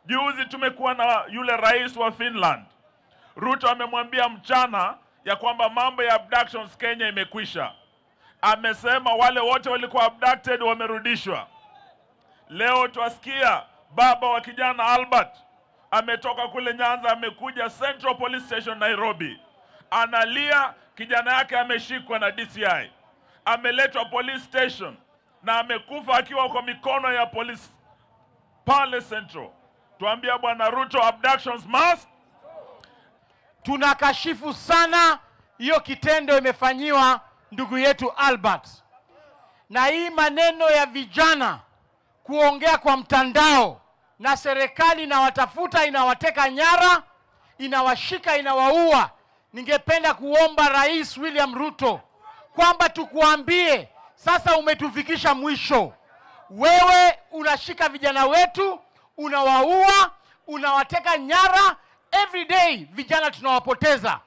Juzi tumekuwa na yule rais wa Finland. Ruto amemwambia mchana ya kwamba mambo ya abductions Kenya imekwisha. Amesema wale wote walikuwa abducted wamerudishwa. Leo twasikia baba wa kijana Albert ametoka kule Nyanza, amekuja Central Police Station Nairobi, analia kijana yake ameshikwa na DCI, ameletwa police station na amekufa akiwa kwa mikono ya polisi pale Central. Tuambia Bwana Ruto, abductions must. Tunakashifu sana hiyo kitendo imefanyiwa ndugu yetu Albert, na hii maneno ya vijana kuongea kwa mtandao na serikali inawatafuta, inawateka nyara, inawashika, inawaua. Ningependa kuomba Rais William Ruto kwamba tukuambie sasa, umetufikisha mwisho. Wewe unashika vijana wetu, unawaua, unawateka nyara every day, vijana tunawapoteza.